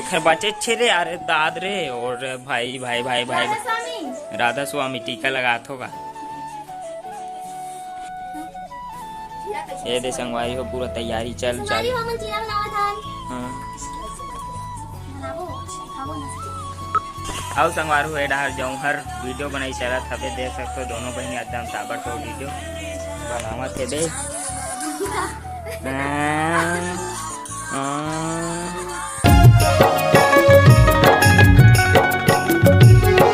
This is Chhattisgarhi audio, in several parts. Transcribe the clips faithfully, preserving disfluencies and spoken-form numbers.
खर बचे छे रे, अरे दाद रे, और भाई, भाई, भाई, भाई, राधा स्वामी। राधा स्वामी टीका लगात होगा। ये दे संगवारी हो, पूरा तैयारी चल, संगवारी चल। हो, हमन चीला बनावत हन। हाँ। बनाबो, खाबो ना। अउ संगवारी हो, ए डहर जौहर वीडियो बनाई चलत हवे, देख सकथो दोनों बहिनी एकदम ताबड़तोड़ वीडियो बनावत हे बे। हाँ।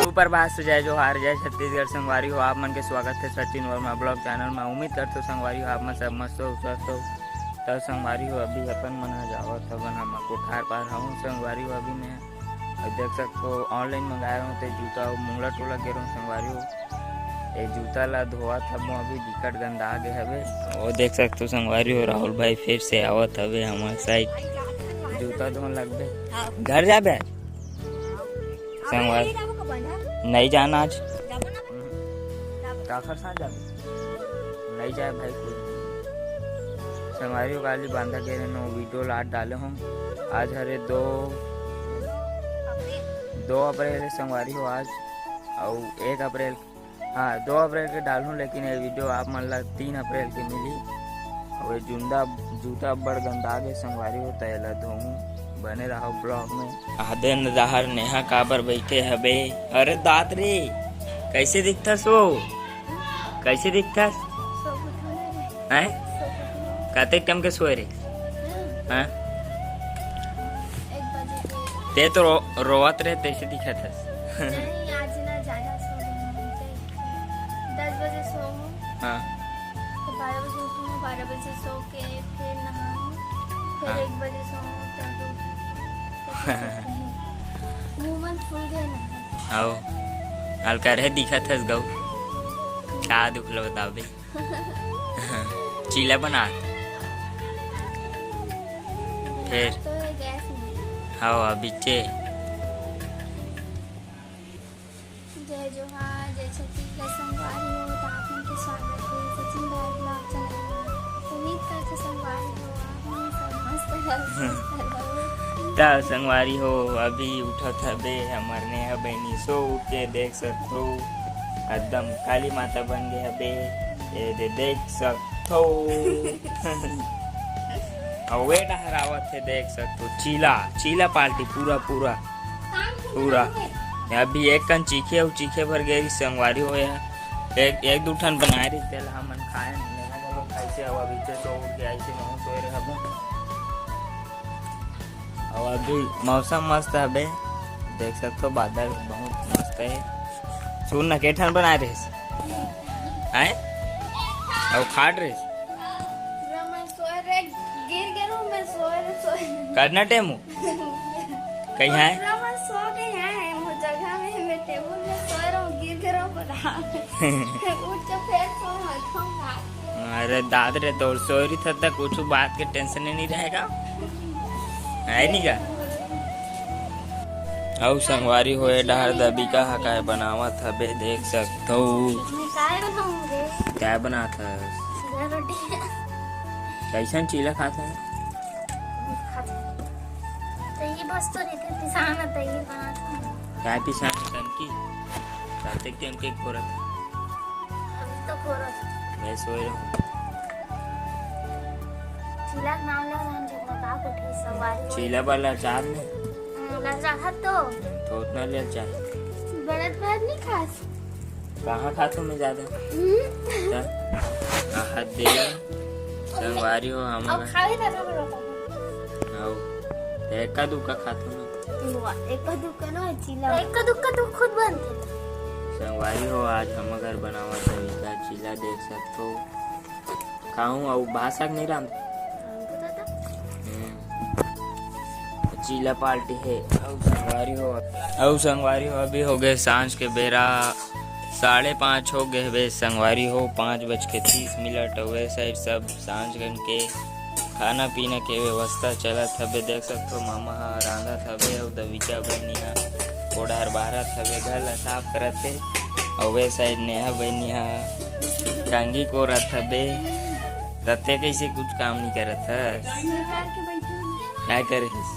सुप्रभात से जय जोहार, जय छत्तीसगढ़। संगवारी हो, आप मन के स्वागत है सचिन वर्मा ब्लॉग चैनल में। उम्मीद करथो संगवारी हो, आप मन सब मस्त हो, स्वस्थ हो। तो संगवारी हो, अभी अपन मन ह जावत हवन, हम कोठार पार हूँ संगवारी हो। अभी मैं देख सकथो, ऑनलाइन मंगाए रहूँ ते जूता, मुंगला टोला गे रहूँ संगवारी हो। ए जूता ला धोवत हबो, अभी बिकट गंदा गे हवे। वो देख सकथो संगवारी हो, राहुल भाई फिर से आवत हवे हमार साइड। जूता धोन लगबे। घर जाबे आज? संगवारी, नहीं जाना आज। काखर साथ जाबे? नहीं जाए भाई कुछ। संगवारी हो, काली बांधा गे रहन, वीडियो लाट डाले हूँ। आज हरे दो, दो अप्रैल है संगवारी हो आज, अउ एक अप्रैल, हाँ, दो अप्रैल के डालहूँ, लेकिन ये वीडियो आप मन ला तीन अप्रैल के मिली। अउ ये जुंदा जूता बड़ गंदा गे संगवारी हो, त एला धोहूँ। बने रहो ब्लॉग में। आदेन दाहर नेहा काबर बैठे हबे? अरे दात रे, कैसे दिखथस वो? कैसे दिखथस? हैं? कतेक टाइम के सोए रे? हाँ? ते तो रो-, रोवत रहे, तैसे दिखत हस। नहीं, आज ना ज्यादा सो गई हूँ। दस बजे सोऊँ। हाँ। तो बारह बजे उठूँ, बारह बजे सो के फिर नहाऊँ, फिर हाँ। एक बजे सोऊँ, तब उठूँ। तो फिर सोते हैं। मुंह मन फूल गए ना। आओ। हल्का रहे दिखत हस गऊ। का दुख लो बताओ बे। चीला बना। फिर? तो ये गैस में। हाँ, अभी चे। जय जोहार, जय छत्तीसगढ़ संगवारी हो, तो आप मन के स्वागत है सचिन भाई ब्लॉग चैनल में। उम्मीद करथे संगवारी हो, आप मन सब मस्त रहो, स्वस्थ रहो। त संगवारी हो, अभी उठत हबे हमर नेहा बहिनी सो उठ के, देख सकथो एकदम काली माता बन गे हबे। ये दे देख सकथो। अउ ये डहर आवत हे, देख सकथो चीला, चीला पार्टी पूरा, पूरा, पूरा। अभी एक कन चीखे अउ चीखे भर गए संगवारी हो। एक, एक दू ठन बनाए रही, तेला हमन खाए नहीं, लेकिन वो लोग खाइसे, अब अभी से सो उठ के आइसे, महूँ सोए रहे हबो। अउ अभी मौसम मस्त हबे, देख सकथो बादल बहुत मस्त है। सुन न, के ठन बनाए रहिस? हैं? अउ खाट रहिस? पूरा मैं सोए रे, गिर गे रहूं, मैं सोए रे, सोए। करना टेमू? कहीं है? पूरा मैं सो गई है, वो जगह में, मैं टेबल में सोए रहूं, गिर गे रहूं, पता। उठ के फिर सो, मैं उठूंगा। अरे दाद रे, तोर सोरी था त कुछ बात के टेंशन ही नहीं रहेगा, है नहीं का? अउ संगवारी हो, ए डहर दबिका ह काय बनावत हबे, देख सकथो। मैं काय बनाऊं रे? काय बनात हस? रोटी। कैसन चीला खात हस? तो ये बस तो रहते पिसान है, तो ये बनाता हूँ। काय पिसान है, तनकी? राते के हम केक फोरत। अभी तो फोरत। मैं सोए रहूं। चीला के नाम ले रहा हूँ, जब मैं का उठी, सवारी हो। चीला वाला चार में? हम्म, लग रहा तो। तो उतना ले चार। बरत बरत नहीं खास। कहाँ खाथो मैं ज्यादा? हम्म। त? आहत दे। संगवारी हो, हम अब खावे ना, ना, ना, ना। आओ। एका दुका खाथो ना। वाह, एका दुका ना, चीला। एका दुका तो खुद बनथे। संगवारी हो, आज हम घर बनावत हन, का चीला देख सकथो। खाऊं अउ भाषा के नहीं रांध। हमको तो था। हम्म। चीला पार्टी है। अउ संगवारी हो, अउ संगवारी हो, अभी हो गए सांझ के बेरा, साढ़े पाँच हो गए हवे संगवारी हो, पाँच बज के तीस मिनट। अउ ए साइड सब सांझ गन के खाना पीना के व्यवस्था चलत हवे। देख सकथो, मामा ह रांधत हवे अउ दविचा बहिनी ह कोड़हर बहारत हवे, घर ला साफ करत हे। अउ ए साइड नेहा बहिनी ह कंघी कोरत हवे। तते कैसे कुछ काम नहीं करत हस? घर के बैठे हुए। काय करे हस?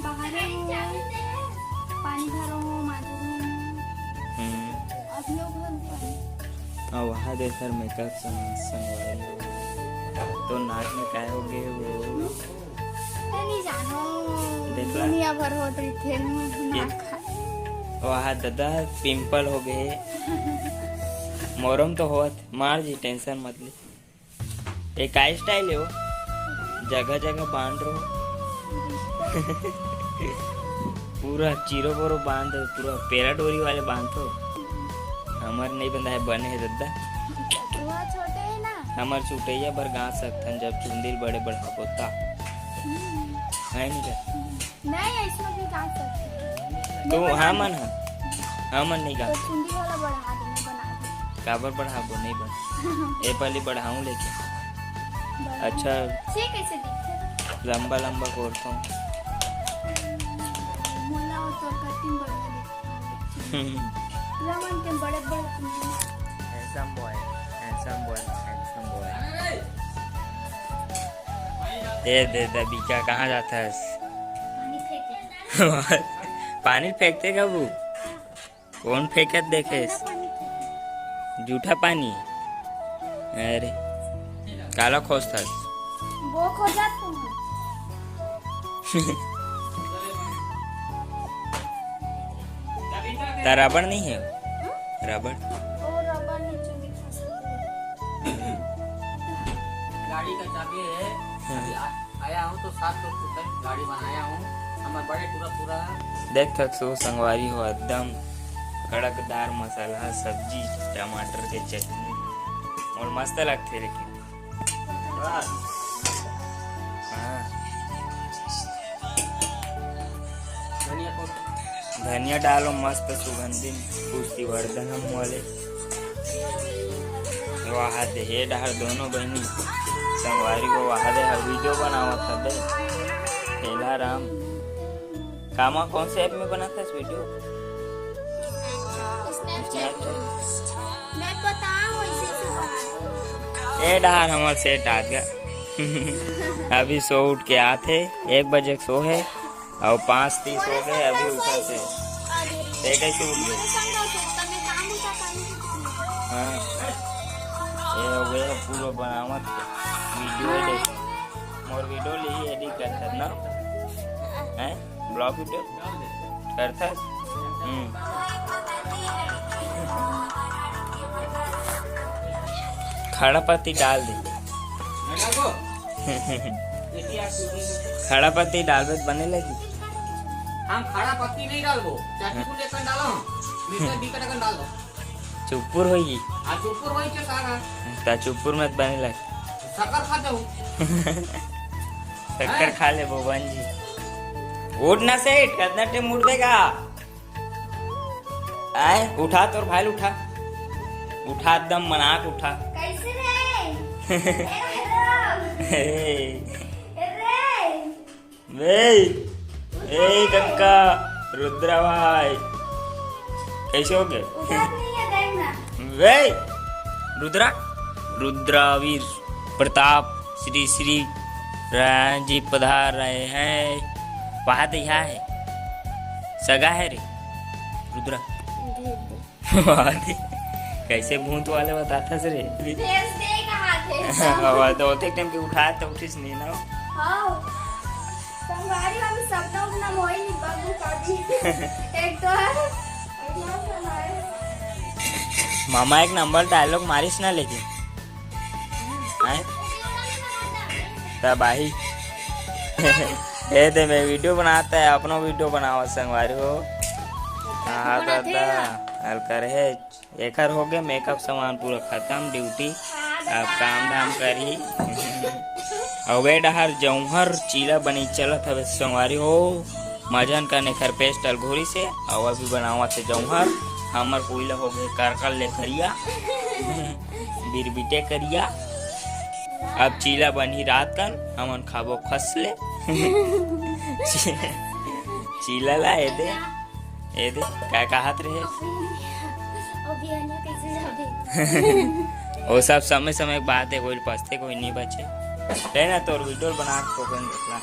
बाहर है वो। हाँ, वहाँ देख हर मेकअप संग-, संगवारी हो। तो नाक में काय हो गए वो? ते नहीं जानो। देख ला। दुनिया भर होत रहिथे नाक। वहाँ दादा पिंपल हो गए। मोरम तो होत, मार जी, टेंशन मत ले। एक का स्टाइल है वो, जगह जगह बांध रहो। पूरा चीरो बोरो बांध, पूरा पेरा डोरी वाले बांध हो। हमर नहीं बंधा है, बने है दादा। वो छोटे है ना। हमर चुटैया भर गा सकथन, जब चुंदी ल बड़े बढ़ाबो ता। हम्म। है नहीं का? नहीं, ऐसनो भी गा सकथे। तो नहीं बना हमन दे। ह-, हमन नहीं गा तो सकते। चुंदी वाला बढ़ा दे, मैं बना दे। काबर बढ़ाबो, नहीं बन। ए पाली बढ़ाऊं लेके। बढ़ा। अच्छा। से कैसे दिखथे? लंबा लंबा करथों। मोला और तोर कटिंग बढ़िया दिखथे। लमन के बड़े बड़े चुंदी। Handsome boy, handsome boy, handsome boy। ए दे दबिका, कहाँ जाथस? पानी फेंके। पानी फेंकते कबू? कौन फेंकत देखेस? गंदा पानी फेंके। जूठा पानी? अरे, काला खोजथस? वो खोजत तू। ता रबड़ नहीं है? हम्म? रबड़? वो रबड़ नीचे दिखा सकते हैं। गाड़ी का चाबी है। हाँ। अभी आ-, आया हूँ तो सात सौ फुट तक गाड़ी बनाया हूँ। हमारे बड़े पूरा, पूरा देख सकते हो संगवारी हो, एकदम कड़कदार मसाला, सब्जी, टमाटर के चटनी, और मस्त लगथे लेकिन। हाँ। धनिया को धनिया डालो, मस्त सुगंधित पुष्टिवर्धनम वाले। वहाँ दे हे डहर दोनों बहिनी संगवारी हो, वहाँ दे हर वीडियो बनावत हबे। हेला राम, कामा कौन से ऐप में बनाथस वीडियो? Snapchat। मैं बताऊं, ऐसे ऐसे बनाऊं। ए डहर हमर सेट आ गया। अभी सो उठ के आथे, एक बजे के सो है। अउ पाँच तीस हो गए, अभी उठा थे। ये कैसे उठ गए? हाँ। ये हो गए पूरा बनावत के। वीडियो देख। मोर वीडियो ले ही एडिट करथस ना? हैं? ब्लॉग वीडियो करथस? हम्म। खड़ा पत्ती डाल दे। खड़ा पत्ती डालबे त बने लगी। हम खड़ा पत्ती नहीं डालबो, चाची को लेकर डालो, मिर्चा बीकर कन डाल दो। चुपुर होई। हाँ, चुपुर होई के सारा। ता चुपुर मत बने लगी। शक्कर खा जाओ। शक्कर खा ले भगवान जी। उठ ना सेठ, कितना टाइम उठ देगा? आए, उठा तोर भाई ल उठा। उठा, एकदम मनाक उठा। कैसे रे? ए, रे। वे, ए, कक्का, रुद्रा भाई। कैसे हो गए? उठा नहीं है, देख ना। वे, रुद्रा, रुद्रावीर प्रताप श्री श्री राम जी पधार रहे हैं। वहाँ तो यहाँ है, सगा है रे रुद्रा। कैसे भूत वाले बताता से रे? भेज दे कहाँ थे? हवा तो होते टाइम के उठाए तो उठिस नहीं ना। हाँ। संगवारी हम सपना उतना मोई नहीं बाबू का भी। एक तो है। मामा एक नंबर डायलॉग मारिस ना लेकिन। हैं? तब आही। ए दे मैं वीडियो बनाता है, अपनो वीडियो बनावा संगवारी हो। हाँ दादा, हल्का रहे। एकर हो गया मेकअप सामान पूरा खत्म, ड्यूटी अब काम धाम करही। अउ ए डहर जौहर चीला बनी चलत हवे संगवारी हो। मजन कने खर पेस्टल घोरी से, अउ अभी बनावत हे जौहर। हमर कोइला हो गए करकल ले खरिया। बिरबिटे करिया। अब चीला बनही रात कन, हमन खाबो खस ले। चीला ला ए दे, ए दे, का कहत रहे? अभी आने कैसे जाबे? वो सब समय समय के बात है, कोई पछते कोई नहीं बचे। ले ना तोर वीडियो बना के तो कोई देखला।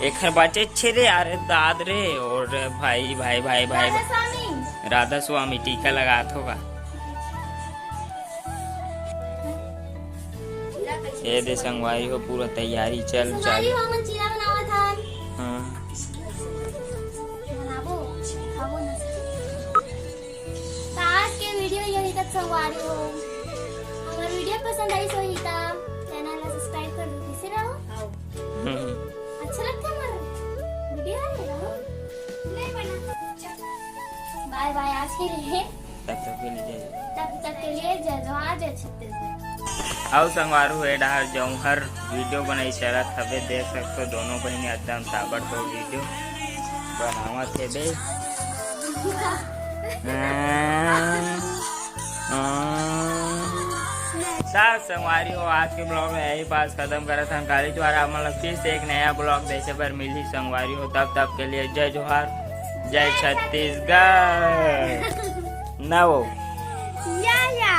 एखर बाचे छे रे, अरे दाद रे, और भाई, भाई, भाई, भाई, राधा स्वामी। राधा स्वामी टीका लगात होगा। ये दे संगवारी हो, पूरा तैयारी चल संगवारी चालू। हो, हमन चीला बनावत हन। हाँ। बनाबो, खाबो ना। तो आज के वीडियो यही तक संगवारी हो। हमार वीडियो पसंद आई सो ही ता चैनल ला सब्सक्राइब कर दो। कैसे रहो? हम्म। अच्छा लगता है हमारा वीडियो है ना? नहीं बना। बाय बाय आज के लिए। तब तक के लिए जय। तब तक के लिए जय जोहार, जय छत्तीसगढ़। अउ संगवारू ए डहर जौहर वीडियो बनाई चलत हवे, देख सकथो दोनों बहिनी एकदम ताबड़तोड़ वीडियो बनावत हे बे। हाँ। हाँ। त संगवारी हो, आज के ब्लॉग में यही पास खत्म करत हन। काली द्वारा आप मन ला फिर से एक नया ब्लॉग देखे बर मिलही संगवारी हो, तब तक के लिए जय जोहार, जय छत्तीसगढ़। ना वो। या, या।